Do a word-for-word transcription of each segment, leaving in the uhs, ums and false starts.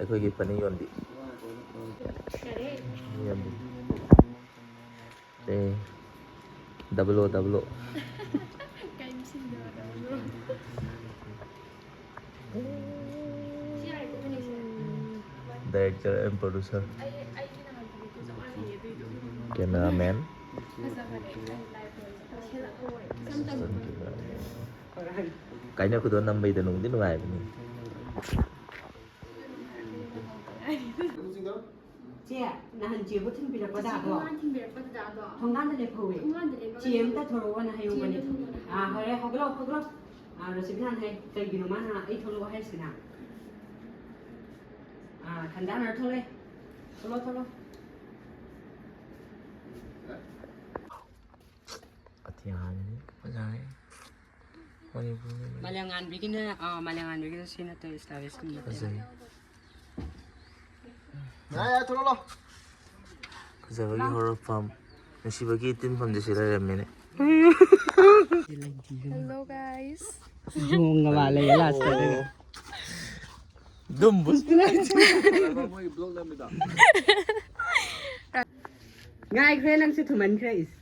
ꯑꯩꯈꯣꯏꯒꯤ ꯐꯅꯦꯛ ꯌꯣꯟꯕꯤ꯫ ꯐꯅꯦꯛ ꯌꯣꯟꯕꯤ꯫ ꯑꯦ, ꯗꯕꯜ ꯑꯣ, ꯗꯕꯜ ꯑꯣ꯫ ꯀꯩ ꯃꯁꯤꯡꯗ ꯗꯕꯜ ꯑꯣ? Director and producer꯫ Cameraman꯫ Assistant cameraman꯫ ꯀꯥꯏꯅ ꯈꯨꯗꯣ ꯅꯝꯕꯩꯗ ꯅꯨꯡꯗꯤ ꯅꯨꯡꯉꯥꯏꯕꯅꯤ꯫ ꯆꯦ, ꯅꯍꯥꯟ ꯆꯦꯕꯨ ꯊꯤꯟꯕꯤꯔꯛꯄ ꯗꯥꯗꯣ? ꯆꯦꯕꯨ ꯅꯍꯥꯟ ꯊꯤꯟꯕꯤꯔꯛꯄ ꯗꯥꯗꯣ? ꯊꯣꯡꯒꯥꯟꯗ ꯂꯦꯞꯍꯧꯋꯦ꯫ ꯊꯣꯡꯒꯥꯟꯗ ꯂꯦꯞꯍꯧꯋꯦ꯫ ꯆꯦ ꯑꯝꯇ ꯊꯣꯔꯛꯑꯣꯅ ꯍꯥꯏꯍꯧꯕꯅꯦ꯫ ꯆꯦ ꯑꯝꯇ ꯊꯣꯔꯛꯑꯣꯅ꯫ ꯑꯥ, ꯍꯣꯏ, ꯍꯧꯒꯠꯂꯣ, ꯍꯧꯒꯠꯂꯣ꯫ ꯑꯥ, ꯔꯣꯁꯤꯕꯤꯅꯥꯅ ꯍꯥꯏ, "ꯀꯩꯒꯤꯅꯣ ꯃꯥꯅ ꯑꯩ ꯊꯣꯛꯂꯛꯑꯣ ꯍꯥꯏꯁꯤꯅ?" ꯑꯥ, ꯈꯟꯖꯥꯅꯔ ꯊꯣꯛꯂꯛꯑꯦ꯫ ꯊꯣꯛꯂꯛꯑꯣ, ꯊꯣꯛꯂꯛꯑꯣ꯫ ꯑꯇꯤꯌꯥꯅꯤ, ꯐꯖꯔꯦ꯫ ꯃꯅꯤꯄꯨꯔꯒꯤ ꯃꯥꯂꯦꯝꯉꯥꯟꯕꯤꯒꯤꯅ, ꯑꯥ, ꯃꯥꯂꯦꯝꯉꯥꯟꯕꯤꯒꯤꯅ ꯁꯤ ꯅꯠꯇ꯭ꯔꯣ ꯏꯁꯇꯥꯕꯦꯁꯀꯨꯝꯕ? ꯐꯖꯩ꯫ ꯐꯖꯕꯒꯤ ꯍꯧꯔꯛꯐꯝ, ꯅꯨꯡꯁꯤꯕꯒꯤ ꯏꯇꯤꯟꯐꯝꯗꯤ ꯁꯤ ꯂꯩꯔꯝꯃꯦꯅꯦ꯫ Hello guys. ꯌꯣꯡꯒ ꯃꯥꯜꯂꯦ last ꯇ꯫ ꯑꯗꯨꯝ ꯕꯨꯁ꯫ ꯉꯥꯏꯈ꯭ꯔꯦ, ꯅꯪꯁꯨ ꯊꯨꯃꯟꯈ꯭ꯔꯦ ꯏꯁ꯫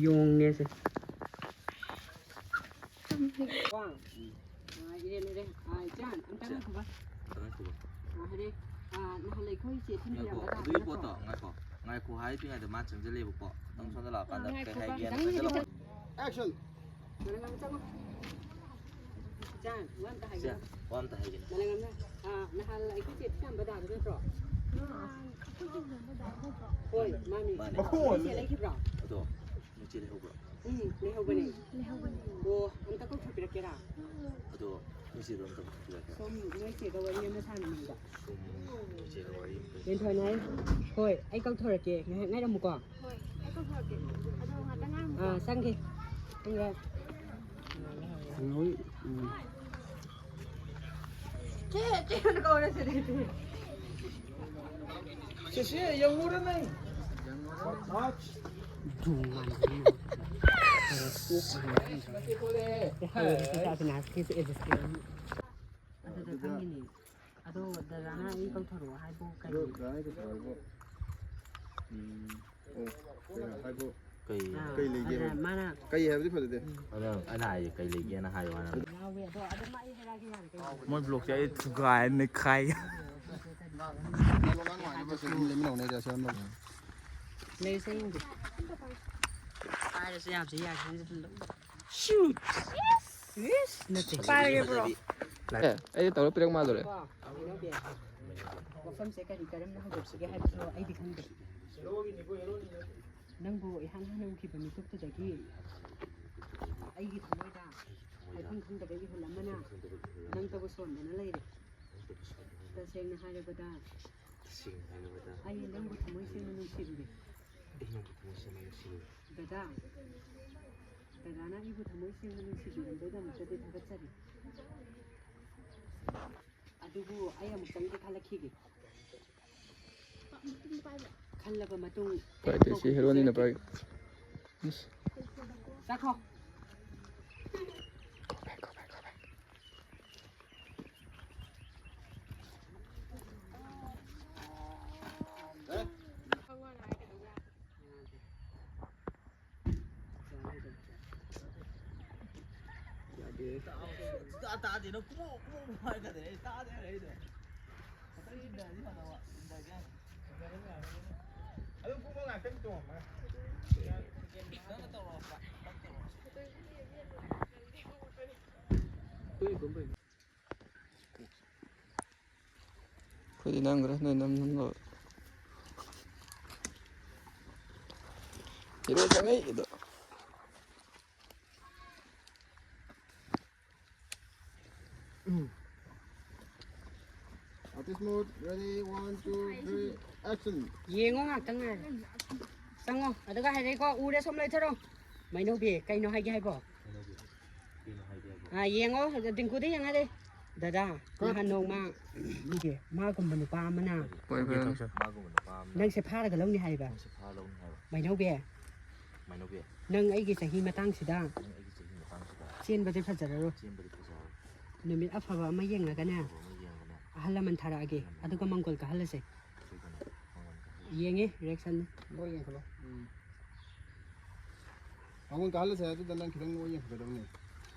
ꯌꯣꯡꯅꯦꯁꯦ꯫ ꯋꯥ꯫ ꯑꯥ, ꯏꯔꯦꯟ, ꯏꯔꯦꯟ꯫ ꯑꯥ, ꯏꯆꯥꯟ, ꯑꯝꯇ ꯉꯥꯏꯈꯣꯕ꯫ ꯑꯥ, ꯍꯥꯏꯔꯦ꯫ ꯑꯥ, ꯅꯍꯥꯟ ꯑꯩꯈꯣꯏ ꯆꯦ ꯉꯥꯏꯈꯣ, ꯊꯤꯟꯕꯤꯔꯛꯄ ꯑꯗꯨꯒꯤ ꯅꯠꯇ꯭ꯔꯣ? ꯄꯣꯠꯇꯣ, ꯉꯥꯏꯈꯣ꯫ ꯉꯥꯏꯈꯣ ꯍꯥꯏꯗ꯭ꯔꯤꯉꯩꯗ ꯃꯥ ꯆꯪꯁꯤꯜꯂꯦꯕꯀꯣ꯫ ꯈꯤꯇꯪ ꯁꯣꯝꯗ ꯂꯥꯛꯑꯀꯥꯟꯗ ꯑꯥ, ꯀꯩ ꯉꯥꯏꯈꯣꯕ, ꯍꯥꯏꯒꯦꯅ ꯈꯤꯇꯪ ꯆꯪꯁꯤꯜꯂꯛꯑꯣ꯫ Action. ꯃꯥꯂꯦꯝꯉꯥꯟꯕ ꯆꯪꯉꯣ꯫ ꯏꯆꯥꯟ, ꯋꯥ ꯑꯝꯇ ꯍꯥꯏꯒꯦ꯫ ꯏꯆꯥꯟ, ꯋꯥ ꯑꯝꯇ ꯍꯥꯏꯒꯦ꯫ ꯃꯥꯂꯦꯝꯉꯥꯟꯕ, ꯑꯥ, ꯅꯍꯥꯟ ꯑꯩꯈꯣꯏ ꯆꯦ ꯊꯤꯟꯕ ꯗꯥꯗꯣ ꯅꯠꯇ꯭ꯔꯣ? ꯍꯣꯏ, ꯃꯥꯅꯤ꯫ ꯃꯥꯅꯤ꯫ ꯅꯣꯏ ꯆꯦ ꯂꯩꯈꯤꯕ꯭ꯔꯣ? ꯑꯗꯣ, ꯅꯣꯏ ꯆꯦ ꯂꯩꯍꯧꯕ꯭ꯔꯣ? ꯎꯝ, ꯂꯩꯍꯧꯕꯅꯦ꯫ ꯂꯩꯍꯧꯕꯅꯦ꯫ ꯑꯣ, ꯑꯝꯇ ꯀꯧꯊꯣꯛꯄꯤꯔꯛꯀꯦꯔꯥ? ꯑꯗꯣ, ꯅꯣꯏ ꯆꯦꯗꯣ ꯑꯝꯇ ꯀꯧꯊꯣꯛꯄꯤꯔꯛꯀꯦꯔꯥ? ꯁꯣꯝ ꯅꯣꯏ ꯆꯦꯒ ꯋꯥꯔꯤ ꯑꯃ ꯁꯥꯟꯅꯅꯤꯡꯕ꯫ ꯁꯣꯝ ꯅꯣꯏ ꯆꯦꯒ ꯋꯥꯔꯤ ꯑꯝꯇ ꯂꯦꯟꯊꯣꯏꯅ ꯍꯥꯏ-, ꯍꯣꯏ, ꯑꯩ ꯀꯧꯊꯣꯔꯛꯀꯦ꯫ ꯉꯥꯏꯍꯥꯛ ꯉꯥꯏꯔꯝꯃꯨꯀꯣ꯫ ꯍꯣꯏ, ꯑꯩ ꯀꯧꯊꯣꯔꯛꯀꯦ꯫ ꯑꯗꯣ ꯉꯥꯛꯇꯪ ꯉꯥꯏꯔꯝꯃꯨꯀꯣ꯫ ꯑꯥ, ꯆꯪꯒꯦ꯫ ꯆꯪꯒꯦ꯫ ꯆꯦ, ꯆꯦ, ꯀꯧꯔꯦ ꯁꯤꯗꯤ꯫ ꯆꯦꯆꯦ, ꯌꯦꯡꯉꯨꯔ ꯅꯪ? ꯑꯗꯨꯗ ꯈꯪꯉꯤꯅꯦ꯫ ꯑꯗꯣ ꯗꯗꯥꯅ ꯑꯩ ꯀꯧꯊꯣꯔꯛꯑꯣ ꯍꯥꯏꯕꯨ ꯀꯩ? ꯑꯗꯣ ꯗꯗꯥꯅ ꯑꯩ ꯀꯧꯊꯣꯔꯛꯑꯣ ꯍꯥꯏꯕꯨ, ꯎꯝ, ꯑꯣ, ꯀꯩꯅꯣ ꯍꯥꯏꯕꯨ? ꯀꯩ? ꯑꯥ, ꯀꯩ ꯂꯩꯒꯦ? ꯑꯗ ꯃꯥꯅ ꯀꯩ ꯍꯥꯏꯕꯗꯤ ꯐꯖꯗꯦ꯫ ꯎꯝ꯫ ꯑꯗ ꯑꯩꯅ ꯍꯥꯏꯁꯦ ꯀꯩ ꯂꯩꯒꯦꯅ ꯍꯥꯏꯌꯣ ꯍꯥꯏꯅ꯫ ꯌꯥꯎꯋꯦ, ꯑꯗꯣ ꯑꯗꯨꯝ ꯑꯩ ꯍꯥꯏꯔꯛꯑꯒꯦ ꯌꯥꯔꯦ, ꯀꯩꯅꯣ? ꯃꯣꯏ ꯕ꯭ꯂꯣꯛꯁꯦ ꯑꯩ ꯊꯨꯒꯥꯏ ꯅꯩꯈꯥꯏ꯫ ꯂꯩꯃꯤꯟꯅꯧꯅꯦ ꯁꯤ ꯑꯃ꯫ ꯂꯩꯔꯤꯁꯦ ꯌꯦꯡꯒꯦ꯫ ꯄꯥꯏꯔꯁꯨ ꯌꯥꯕꯁꯦ ꯌꯥꯏ ꯈꯪꯗꯦ ꯑꯗꯨꯝ꯫ Shoot! ꯏꯁ! ꯅꯠꯇꯦ꯫ ꯄꯥꯏꯔꯒꯦ, bro꯫ ꯑꯦ, ꯑꯩꯗꯤ ꯇꯧꯔ ꯄꯤꯔꯛ ꯃꯥꯜꯂꯨꯔꯦ꯫ ꯀꯣ, ꯍꯩꯅꯧꯕꯤ, ꯋꯥꯐꯝꯁꯦ ꯀꯔꯤ ꯀꯔꯝꯅ ꯍꯧꯗꯣꯛꯁꯤꯒꯦ ꯍꯥꯏꯕꯁꯨ ꯑꯩꯗꯤ ꯈꯪꯗꯦ꯫ ꯅꯪꯕꯨ ꯏꯍꯥꯟ ꯍꯥꯟꯅ ꯎꯈꯤꯕ ꯃꯤꯀꯨꯞꯇꯨꯗꯒꯤ ꯑꯩꯒꯤ ꯊꯃꯣꯏꯗ ꯍꯥꯏꯐꯝ ꯈꯪꯗꯕ ꯏꯍꯨꯜ ꯑꯃꯅ ꯅꯪꯇꯕꯨ ꯁꯣꯟꯗꯅ ꯂꯩꯔꯦ꯫ ꯇꯁꯦꯡꯅ ꯍꯥꯏꯔꯕꯗ, ꯇꯁꯦꯡꯅ ꯍꯥꯏꯔꯕꯗ, ꯑꯩ ꯅꯪꯕꯨ ꯊꯃꯣꯏ ꯁꯦꯡꯅ ꯅꯨꯡꯁꯤꯔꯨꯔꯦ꯫ ꯑꯩ ꯅꯪꯕꯨ ꯊꯃꯣꯏ ꯁꯦꯡꯅ ꯅꯨꯡꯁꯤꯔꯨꯔꯦ꯫ ꯗꯗꯥ, ꯗꯗꯥꯅ ꯑꯩꯕꯨ ꯊꯃꯣꯏ ꯁꯦꯡꯅ ꯅꯨꯡꯁꯤꯕꯤꯔꯝꯕꯩꯗꯃꯛꯇꯗꯤ ꯊꯥꯒꯠꯆꯔꯤ꯫ ꯑꯗꯨꯕꯨ ꯑꯩ ꯑꯃꯨꯛꯇꯪꯗꯤ ꯈꯜꯂꯛꯈꯤꯒꯦ꯫ ꯈꯜꯂꯕ ꯃꯇꯨꯡ ꯄꯥꯏꯗꯦ, ꯁꯤ ꯍꯦꯔꯣꯅꯤꯅ ꯄꯥꯏ꯫ ꯏꯁ꯫ ꯆꯠꯈꯣ꯫ ꯌꯥꯗꯦ꯫ ꯁꯨꯡꯇꯥ ꯇꯥꯗꯦ꯫ ꯅꯪ ꯀꯨꯝꯃꯣ, ꯀꯨꯝꯃꯣ, ꯀꯨꯝꯃꯣ ꯍꯥꯏꯔꯀꯥꯟꯗ ꯑꯩ ꯇꯥꯗꯦ ꯍꯥꯏꯔꯛꯏꯗꯣ꯫ ꯉꯁꯥꯏ ꯏꯟꯗꯔꯗꯤ ꯐꯗꯧꯕ, ꯏꯟꯗꯔꯗꯤ ꯌꯥꯝ ꯑꯗꯨꯝ ꯀꯨꯝꯃꯣ, ꯉꯥꯛꯇꯪ ꯇꯣꯡꯉꯝꯃꯒ꯫ ꯅꯪꯅ ꯇꯧꯔꯛꯑꯣ, ꯅꯪ ꯇꯧꯔꯛꯑꯣ꯫ ꯑꯩꯈꯣꯏꯗꯤ ꯅꯝꯈ꯭ꯔꯦ, ꯅꯣꯏ ꯅꯝ ꯅꯝ ꯂꯣꯏꯔꯦ꯫ Hero ꯆꯪꯉꯛꯏꯗꯣ꯫ Artist mode, ready, one, two, three, action. ꯌꯦꯡꯉꯣ ꯉꯥꯛꯇꯪ ꯉꯥꯏꯔꯦ꯫ ꯆꯪꯉꯣ꯫ ꯑꯗꯨꯒ ꯍꯥꯏꯔꯛꯏꯀꯣ, ꯎꯔꯦ, ꯁꯣꯝ ꯂꯩꯊꯔꯣ꯫ ꯃꯩꯅꯧꯕꯤ, ꯀꯩꯅꯣ ꯍꯥꯏꯒꯦ ꯍꯥꯏꯕꯣ? ꯀꯩꯅꯣ ꯍꯥꯏꯒꯦ ꯍꯥꯏꯕꯣ? ꯑꯥ, ꯌꯦꯡꯉꯣ, ꯗꯤꯡꯀꯨꯗ ꯌꯦꯡꯍꯜꯂꯦ꯫ ꯗꯗꯥ, ꯀꯠ꯫ ꯅꯍꯥꯟ ꯅꯣꯡꯃ ꯃꯤꯒꯤ ꯃꯥꯒꯨꯝꯕ ꯅꯨꯄꯥ ꯑꯃꯅ ꯍꯣꯏ, ꯍꯣꯏ, ꯍꯣꯏ꯫ ꯃꯥꯒꯨꯝꯕ ꯅꯨꯄꯥ ꯑꯃꯅ ꯅꯪꯁꯦ ꯐꯥꯔꯒ ꯂꯧꯅꯤ ꯍꯥꯏꯕ꯫ ꯅꯪꯁꯦ ꯐꯥꯔ ꯂꯧꯅꯤ ꯍꯥꯏꯕ꯫ ꯃꯩꯅꯧꯕꯤ, ꯃꯩꯅꯧꯕꯤ꯫ ꯅꯪ ꯑꯩꯒꯤ ꯆꯍꯤ ꯃꯇꯥꯡꯁꯤꯗ ꯅꯪ ꯑꯩꯒꯤ ꯆꯍꯤ ꯃꯇꯥꯡꯁꯤꯗ ꯆꯦꯟꯕꯗꯤ ꯐꯖꯔꯔꯣꯏ꯫ ꯆꯦꯟꯕꯗꯤ ꯐꯖꯔꯔꯣꯏ꯫ ꯅꯨꯃꯤꯠ ꯑꯐꯕ ꯑꯃ ꯌꯦꯡꯂꯒꯅꯦ, ꯑꯐꯕ ꯑꯃ ꯌꯦꯡꯂꯒꯅꯦ, ꯑꯍꯜ ꯂꯃꯟ ꯊꯥꯔꯛꯑꯒꯦ, ꯑꯍꯜ ꯂꯃꯟ ꯑꯗꯨꯒ ꯃꯪꯒꯣꯜ ꯀꯥꯍꯜꯂꯁꯦ꯫ ꯑꯗꯨꯒꯅꯦ, ꯃꯪꯒꯣꯜ ꯀꯥꯍꯜꯂꯁꯦ꯫ ꯌꯦꯡꯉꯦ, reaction꯫ ꯂꯣꯏ ꯌꯦꯡꯈꯠꯂꯣ꯫ ꯎꯝ꯫ ꯃꯉꯣꯟ ꯀꯥꯍꯜꯂꯁꯦ ꯍꯥꯏꯗꯨꯗ ꯅꯪ ꯈꯤꯇꯪ ꯂꯣꯏ ꯌꯦꯡꯈꯠꯀꯗꯕꯅꯦ꯫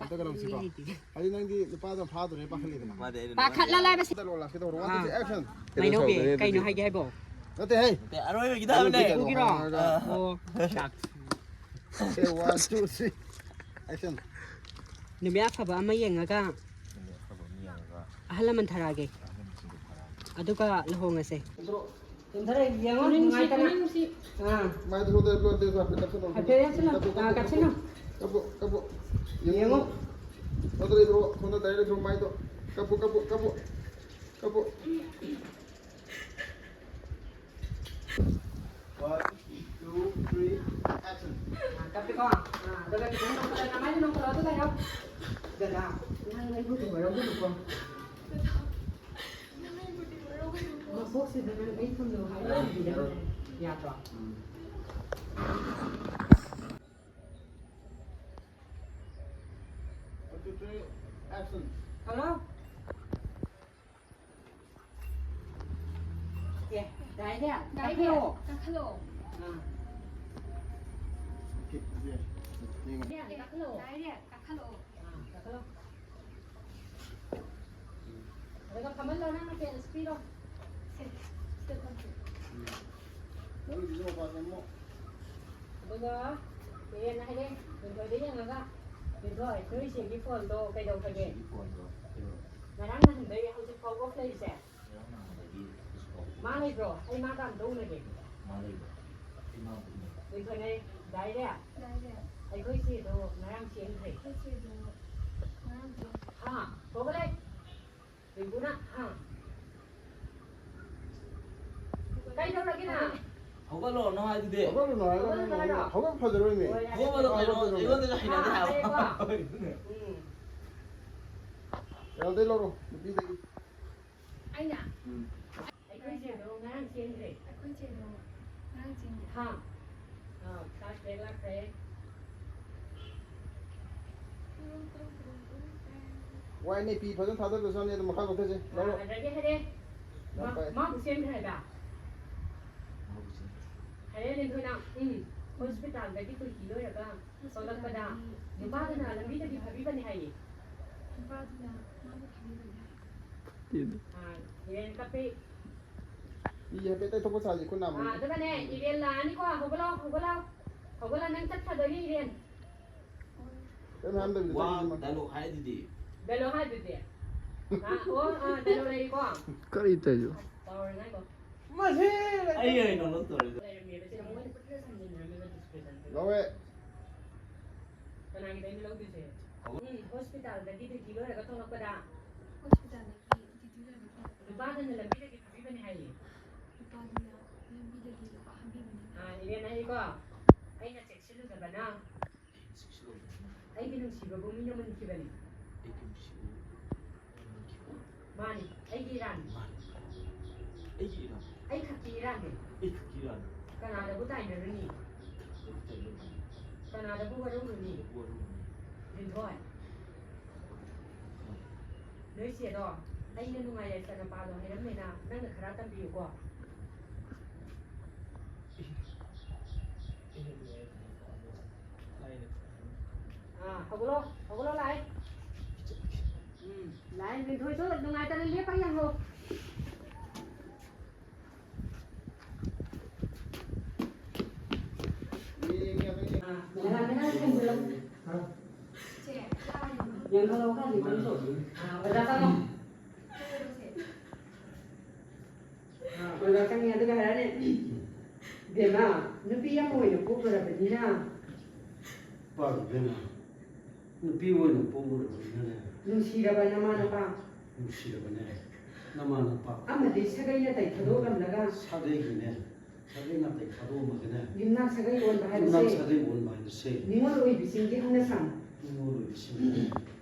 ꯑꯝꯇ ꯀꯩꯅꯣꯁꯤꯀꯣ꯫ ꯍꯥꯏꯗꯤ ꯅꯪꯗꯤ ꯅꯨꯄꯥꯗꯣ ꯐꯥꯗꯣꯔꯦ ꯄꯥꯈꯠꯂꯤꯗꯅ꯫ ꯃꯥꯗꯤ ꯑꯩꯅ ꯄꯥꯈꯠꯂ ꯂꯥꯏꯕꯁꯤ꯫ ꯑꯝꯇ ꯂꯣꯜ ꯂꯥꯛꯀꯦ ꯇꯧꯔꯣ꯫ One, two, ꯑꯥ꯫ Three, action꯫ ꯃꯩꯅꯧꯕꯤ, ꯀꯩꯅꯣ ꯍꯥꯏꯒꯦ ꯍꯥꯏꯕꯣ? ꯅꯠꯇꯦ, ꯍꯦ꯫ ꯅꯠꯇꯦ, ꯑꯔꯣꯏꯕꯒꯤꯗꯣ ꯍꯥꯏꯕꯅꯦ꯫ ꯑꯔꯣꯏꯕꯒꯤꯗꯣ꯫ ꯑꯗꯨꯒꯤꯔꯣ? ꯑꯥ꯫ ꯑꯣ꯫ Okay, one, two, three, action꯫ ꯅꯨꯃꯤꯠ ꯑꯐꯕ ꯑꯃ ꯌꯦꯡꯉꯒ ꯅꯨꯃꯤꯠ ꯑꯐꯕ ꯑꯃ ꯌꯦꯡꯉꯒ ꯑꯍꯜ ꯂꯃꯟ ꯊꯥꯔꯛꯑꯒꯦ꯫ ꯑꯍꯜ ꯂꯃꯟꯁꯤꯡꯗꯣ ꯊꯥꯔꯛꯑꯒꯦ꯫ ꯑꯗꯨꯒ ꯂꯨꯍꯣꯡꯉꯁꯦ꯫ ꯀꯨꯝꯊꯔꯛꯑꯣ꯫ ꯀꯨꯝꯊꯔꯛꯑꯦ, ꯌꯦꯡꯉꯣ, ꯄꯨꯛꯅꯤꯡꯁꯤ, ꯅꯨꯡꯉꯥꯏꯇꯅ꯫ ꯄꯨꯛꯅꯤꯡꯁꯤ꯫ ꯑꯥ꯫ ꯃꯥꯏꯗꯣ ꯁꯣꯝꯗ ꯍꯥꯏꯐꯦꯠ ꯀꯞꯁꯜꯂꯣ꯫ ꯍꯥꯏꯐꯦꯠ ꯌꯦꯡꯁꯤꯜꯂꯣ꯫ ꯀꯞꯄꯣ, ꯑꯥ, ꯀꯞꯄꯣ, ꯀꯞꯁꯤꯜꯂꯣ꯫ ꯀꯞꯄꯣ, ꯀꯞꯄꯣ꯫ ꯌꯦꯡꯉꯣ꯫ ꯌꯦꯡꯉꯣ꯫ ꯁꯣꯝꯗ direct ꯌꯦꯡꯉꯣ, ꯃꯥꯏꯗꯣ꯫ ꯀꯞꯄꯣ, ꯀꯞꯄꯣ, ꯀꯞꯄꯣ꯫ ꯀꯞꯄꯣ꯫ One, two, three, action. ꯑꯥ, ꯀꯞꯄꯤꯀꯣ꯫ ꯑꯥ, ꯑꯗꯨꯒ ꯈꯤꯇꯪ ꯅꯣꯡꯈꯠꯂꯣ, ꯅꯃꯥꯏꯗꯣ ꯅꯣꯡꯈꯠꯂꯣ, ꯑꯗꯨ ꯂꯩꯔꯣ꯫ ꯗꯗꯥ, ꯅꯪ ꯑꯩꯕꯨ ꯂꯨꯍꯣꯡꯉꯔꯧꯒꯅꯨꯀꯣ꯫ ꯃꯀꯣꯛꯁꯤꯗ ꯅꯪ ꯑꯩ ꯊꯝꯅꯕ ꯍꯥꯏꯔꯝꯃꯤꯅꯦ꯫ ꯌꯥꯗ꯭ꯔꯣ? ꯎꯝ꯫ One, two, three, action. Hello? ꯑꯦ, ꯗꯥꯏꯔꯦ, ꯗꯥꯏꯔꯦ, ꯀꯥꯈꯠꯂꯛꯑꯣ꯫ ꯀꯥꯈꯠꯂꯛꯑꯣ꯫ ꯑꯥ꯫ Okay, okay. ꯌꯦꯡꯉꯣ꯫ ꯗꯥꯏꯔꯦ, ꯀꯥꯈꯠꯂꯛꯑꯣ꯫ ꯗꯥꯏꯔꯦ, ꯀꯥꯈꯠꯂꯛꯑꯣ꯫ ꯑꯥ, ꯀꯥꯈꯠꯂꯣ꯫ ꯑꯗꯨꯒ ꯐꯝꯍꯜꯂꯣ, ꯅꯪꯅ ꯄꯦꯟ ꯄꯤꯔꯣ꯫ ꯁꯦ, ꯁꯤꯗ ꯐꯝꯁꯦ꯫ ꯎꯝ꯫ ꯃꯔꯨꯞꯀꯤꯁꯨ ꯃꯄꯥ ꯆꯪꯉꯣ꯫ ꯑꯗꯨꯒ ꯀꯨꯔꯦꯟꯅ ꯍꯥꯏꯔꯦ, ꯂꯤꯟꯊꯣꯏꯗ ꯌꯦꯡꯉꯒ, "ꯂꯤꯟꯊꯣꯏ, ꯅꯣꯏ ꯆꯦꯒꯤ ꯐꯣꯟꯗꯣ ꯀꯩꯗꯧꯈ꯭ꯔꯒꯦ?" ꯆꯦꯒꯤ ꯐꯣꯟꯗꯣ ꯀꯩꯗꯧꯔꯕ? ꯉꯔꯥꯡ ꯅꯍꯥꯟꯗꯩ ꯍꯧꯖꯤꯛ ꯐꯥꯎꯕ ꯑꯣꯐ ꯂꯩꯔꯤꯁꯦ꯫ ꯉꯔꯥꯡ ꯅꯍꯥꯟꯗꯒꯤ ꯍꯧꯖꯤꯛ ꯐꯥꯎꯕ꯫ ꯃꯥ ꯂꯩꯕ꯭ꯔꯣ? ꯑꯩ ꯃꯥꯒ ꯑꯝꯇ ꯎꯅꯒꯦ꯫ ꯃꯥ ꯂꯩꯕ꯭ꯔꯣ? ꯑꯩ ꯃꯥꯒ ꯑꯝꯇ ꯎꯅꯒꯦ꯫ ꯂꯤꯟꯊꯣꯏꯅ, "ꯗꯥꯏꯔꯦ, ꯗꯥꯏꯔꯦ꯫ ꯑꯩꯈꯣꯏ ꯆꯦꯗꯣ ꯉꯔꯥꯡ ꯆꯦꯟꯈ꯭ꯔꯦ꯫" ꯑꯩꯈꯣꯏ ꯆꯦꯗꯣ ꯉꯔꯥꯡ ꯆꯦꯟꯈ꯭ꯔꯦ꯫ ꯍꯥ? ꯍꯧꯒꯠꯂꯦ꯫ ꯔꯤꯡꯀꯨꯅ, ꯍꯥ? ꯀꯩꯗꯧꯔꯒꯦ ꯅꯪ? ꯍꯧꯒꯠꯂꯣ, ꯅꯪ ꯍꯥꯏꯗꯨꯗꯤ꯫ ꯍꯧꯒꯠꯂꯨꯅꯣ ꯍꯥꯏꯔꯒ ꯍꯧꯒꯠꯂꯨꯅꯣ ꯅꯪ ꯍꯥꯏꯔꯣ? ꯍꯧꯒꯠ ꯐꯖꯔꯣꯏꯅꯦ꯫ ꯍꯣꯏ, ꯍꯥꯏꯔꯣ꯫ ꯍꯧꯒꯠꯂꯣ, ꯍꯧꯒꯠꯂꯣ, ꯀꯩꯅꯣ, ꯍꯧꯒꯠꯂꯣ꯫ ꯑꯩꯉꯣꯟꯗꯁꯨ ꯍꯩꯅꯗꯦ ꯍꯥ, ꯍꯥꯏꯕ꯫ ꯍꯥꯏꯔꯦꯀꯣ꯫ ꯍꯣꯏ, ꯑꯗꯨꯅꯦ꯫ ꯎꯝ꯫ ꯀꯩꯅꯣꯗꯩ ꯂꯧꯔꯣ, ꯅꯨꯄꯤꯗꯒꯤ꯫ ꯑꯩꯅ? ꯎꯝ꯫ ꯑꯩꯈꯣꯏ ꯆꯦꯗꯣ ꯉꯔꯥꯡ ꯆꯦꯟꯈ꯭ꯔꯦ꯫ ꯑꯩꯈꯣꯏ ꯆꯦꯗꯣ ꯉꯔꯥꯡ ꯆꯦꯟꯈ꯭ꯔꯦ꯫ ꯍꯥ? ꯑꯥ, ꯀ꯭ꯂꯥꯁ ꯇꯦꯟ ꯂꯥꯛꯈ꯭ꯔꯦ꯫ ꯋꯥꯏꯅꯦ, ꯐꯤ ꯐꯖꯅ ꯊꯥꯗꯗ꯭ꯔꯁꯨ ꯌꯥꯅꯤ, ꯑꯗꯨꯝ ꯃꯈꯥ ꯂꯧꯊꯁꯦ꯫ ꯂꯧꯔꯣ꯫ ꯑꯥ, ꯑꯗꯒꯤ ꯍꯥꯏꯔꯦ꯫ ꯌꯥꯝ ꯃꯥ-, ꯐꯩ꯫ ꯃꯥꯕꯨ ꯆꯦꯟꯈ꯭ꯔꯦ ꯍꯥꯏꯕ? ꯃꯥꯕꯨ ꯆꯦꯟꯈ꯭ꯔꯦ꯫ ꯍꯥꯏꯔꯦ, ꯂꯤꯟꯊꯣꯏꯅ, ꯎꯝ, ꯍꯣꯁꯄꯤꯇꯥꯜꯗꯒꯤ ꯀꯨꯀꯤ ꯂꯣꯏꯔꯒ ꯊꯣꯛꯂꯛꯄꯗ ꯅꯨꯄꯥꯗꯨꯅ ꯂꯝꯕꯤꯗꯒꯤ ꯐꯥꯕꯤꯕꯅꯤ ꯍꯥꯏꯌꯦ꯫ ꯅꯨꯄꯥꯗꯨꯅ ꯃꯥꯕꯨ ꯐꯥꯕꯤꯕꯅꯤ ꯍꯥꯏꯌꯦ꯫ ꯑꯥ, ꯏꯔꯦꯟ ꯀꯞꯄꯤ꯫ ꯏ ꯍꯥꯏꯐꯦꯠ ꯇꯩꯊꯣꯛꯄ ꯁꯥꯁꯤ, ꯈꯨꯠ ꯅꯥꯝꯃ꯫ ꯑꯥ, ꯑꯗꯨꯒꯅꯦ, ꯏꯔꯦꯟ ꯂꯥꯛꯑꯅꯤꯀꯣ, ꯍꯧꯒꯠꯂꯣ, ꯍꯧꯒꯠꯂꯣ꯫ ꯍꯧꯒꯠꯂꯣ, ꯅꯪ ꯆꯠꯈ꯭ꯔꯗꯣꯏꯅꯤ, ꯏꯔꯦꯟ꯫ ꯀꯩꯝ ꯍꯥꯏꯔꯝꯗꯕꯤꯗ ꯋꯥ ꯆꯠꯈꯤꯁꯤ ꯃꯥ꯫ Dialogue ꯍꯥꯏꯗꯨꯗꯤ꯫ Dialogue ꯍꯥꯏꯗꯨꯗꯤ꯫ ꯑꯥ, ꯑꯣ, ꯑꯥ, dialogue ꯂꯩꯔꯤꯀꯣ? ꯀꯔꯤ ꯇꯧꯔꯤꯅꯣ? ꯀꯥꯎꯔꯦ, ꯉꯥꯏꯈꯣ꯫ ꯃꯁꯤ ꯑꯩ ꯑꯣꯏꯅ ꯅꯣꯠ ꯇꯧꯔꯦ꯫ ꯂꯩꯔꯝꯃꯦꯕ, ꯁꯤꯗ ꯃꯣꯏꯅ ꯄꯨꯟꯅ ꯁꯝꯖꯤꯟꯅꯔꯝꯃꯦꯕ description꯫ ꯂꯧꯋꯦ꯫ ꯀꯅꯥꯒꯤꯗꯩꯅꯣ ꯂꯧꯗꯣꯏꯁꯦ? ꯎꯝ, ꯍꯣꯁꯄꯤꯇꯥꯜꯗꯒꯤ duty ꯂꯣꯏꯔꯒ ꯊꯣꯛꯂꯛꯄꯗ꯫ ꯍꯣꯁꯄꯤꯇꯥꯜꯗꯒꯤ duty ꯂꯣꯏꯔꯒ ꯊꯣꯛꯂꯛꯄꯗ꯫ ꯅꯨꯄꯥꯗꯨꯅ ꯂꯝꯕꯤꯗꯒꯤ ꯐꯥꯕꯤꯕꯅꯦ ꯍꯥꯏꯌꯦ꯫ ꯅꯨꯄꯥꯗꯨꯅ ꯂꯝꯕꯤꯗꯒꯤ ꯐꯥꯕꯤꯕꯅꯦ꯫ ꯑꯥ, ꯏꯔꯦꯟ ꯍꯥꯏꯌꯦꯀꯣ, ꯑꯩꯅ ꯆꯦꯛꯁꯤꯜꯂꯨꯗꯕꯅ꯫ ꯑꯩꯒꯤ ꯅꯨꯡꯁꯤꯕꯕꯨ ꯃꯤꯅ ꯃꯨꯟꯈꯤꯕꯅꯤ꯫ ꯑꯩꯒꯤ ꯅꯨꯡꯁꯤꯕꯕꯨ ꯃꯤꯅ ꯃꯨꯟꯈꯤꯕꯅꯤ꯫ ꯃꯥꯅꯤ, ꯑꯩꯒꯤ ꯏꯔꯥꯟꯅꯤ꯫ ꯃꯥꯅꯤ, ꯑꯩꯒꯤ ꯏꯔꯥꯟꯅꯤ꯫ ꯑꯩ ꯈꯛꯀꯤ ꯏꯔꯥꯟꯅꯤ꯫ ꯑꯩ ꯈꯛꯀꯤ ꯏꯔꯥꯟꯅꯤ꯫ ꯀꯅꯥꯗꯕꯨ ꯇꯥꯏꯅꯔꯨꯅꯤ? ꯀꯅꯥꯗꯕꯨ ꯇꯥꯏꯅꯔꯨꯅꯤ? ꯀꯅꯥꯗꯕꯨ ꯋꯥꯔꯧꯔꯨꯅꯤ? ꯀꯅꯥꯗꯕꯨ ꯋꯥꯔꯧꯔꯨꯅꯤ? ꯂꯤꯟꯊꯣꯏ, ꯍꯣꯏ꯫ ꯅꯣꯏ ꯆꯦꯗꯣ ꯑꯩꯅ ꯅꯨꯡꯉꯥꯏ ꯌꯥꯏꯐꯅ ꯄꯥꯜꯂꯣ ꯍꯥꯏꯔꯝꯃꯦꯅ ꯅꯪꯅ ꯈꯔ ꯇꯝꯕꯤꯌꯨꯀꯣ꯫ ꯑꯥ, ꯍꯧꯒꯠꯂꯣ, ꯍꯧꯒꯠꯂꯣ, ꯂꯥꯛꯑꯦ꯫ ꯎꯝ, ꯂꯥꯛꯑꯦ, ꯂꯤꯟꯊꯣꯏꯗꯣ ꯅꯨꯡꯉꯥꯏꯇꯅ ꯂꯦꯞꯄ ꯌꯦꯡꯉꯣ꯫ ꯑꯥ, ꯃꯦꯗꯥꯝ, ꯃꯦꯗꯥꯝ, ꯊꯝꯕꯤꯔꯣ꯫ ꯌꯦꯡꯍꯜꯂꯣ, ꯈꯔ ꯂꯤꯟꯊꯣꯏꯁꯨ꯫ ꯑꯥ, ꯑꯣꯖꯥ ꯆꯪꯉꯣ꯫ ꯑꯣꯖꯥ ꯆꯪꯉꯦ, ꯑꯗꯨꯒ ꯍꯥꯏꯔꯛꯑꯅꯤ, "ꯏꯕꯦꯝꯃ, ꯅꯨꯄꯤ ꯑꯃ ꯑꯣꯏꯅ ꯄꯣꯛꯂꯨꯔꯕꯅꯤꯅ"꯫ ꯄꯥ ꯏꯕꯦꯝꯃ, ꯅꯨꯄꯤ ꯑꯣꯏꯅ ꯄꯣꯛꯂꯨꯔꯕꯅꯤꯅꯅꯦ꯫ "ꯅꯨꯡꯁꯤꯔꯕ ꯅꯃꯥ ꯅꯄꯥ"꯫ ꯅꯨꯡꯁꯤꯔꯕꯅꯦ ꯅꯃꯥ ꯅꯄꯥ꯫ "ꯑꯃꯗꯤ ꯁꯥꯒꯩ ꯅꯥꯇꯩ ꯊꯥꯗꯣꯛꯂꯝꯂꯒ"꯫ ꯁꯥꯒꯩꯒꯤꯅꯦ, ꯁꯥꯒꯩ ꯅꯥꯇꯩ ꯊꯥꯗꯣꯛꯂꯝꯃꯒꯅꯦ꯫ "ꯌꯨꯝꯅꯥꯛ ꯁꯥꯒꯩ ꯑꯣꯟꯕ ꯍꯥꯏꯕꯁꯦ"꯫ ꯌꯨꯝꯅꯥꯛ ꯁꯥꯒꯩ ꯑꯣꯟꯕ ꯍꯥꯏꯕꯁꯦ꯫ "ꯅꯤꯉꯣꯜ ꯑꯣꯏꯕꯤꯁꯤꯡꯒꯤ ꯍꯧꯅꯁꯥꯅꯤ"꯫ ꯅꯤꯉꯣꯜ ꯑꯣꯏꯕꯤꯁꯤꯡꯒꯤꯅꯦ꯫